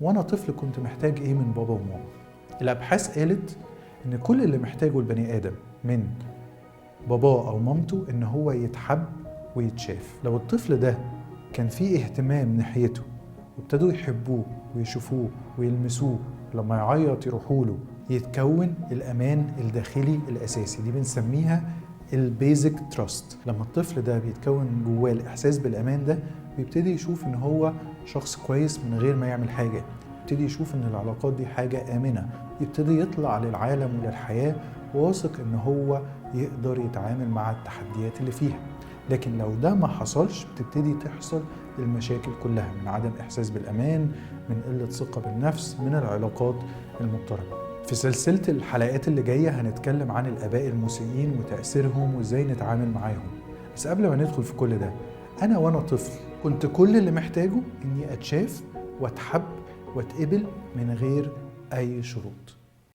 وانا طفل كنت محتاج ايه من بابا وماما؟ الابحاث قالت ان كل اللي محتاجه البني ادم من باباه او مامته ان هو يتحب ويتشاف. لو الطفل ده كان فيه اهتمام ناحيته وابتدوا يحبوه ويشوفوه ويلمسوه، لما يعيط يروحوا له، يتكون الامان الداخلي الاساسي. دي بنسميها ال basic trust. لما الطفل ده بيتكون جواه الاحساس بالامان ده، بيبتدي يشوف ان هو شخص كويس من غير ما يعمل حاجة، يبتدي يشوف ان العلاقات دي حاجة امنه، يبتدي يطلع للعالم وللحياه واثق ان هو يقدر يتعامل مع التحديات اللي فيها. لكن لو ده ما حصلش بتبتدي تحصل المشاكل كلها، من عدم احساس بالامان، من قلة ثقة بالنفس، من العلاقات المضطربة. في سلسلة الحلقات اللي جاية هنتكلم عن الآباء المسيئين وتأثيرهم وإزاي نتعامل معاهم. بس قبل ما ندخل في كل ده، أنا وأنا طفل كنت كل اللي محتاجه إني أتشاف وأتحب وأتقبل من غير أي شروط.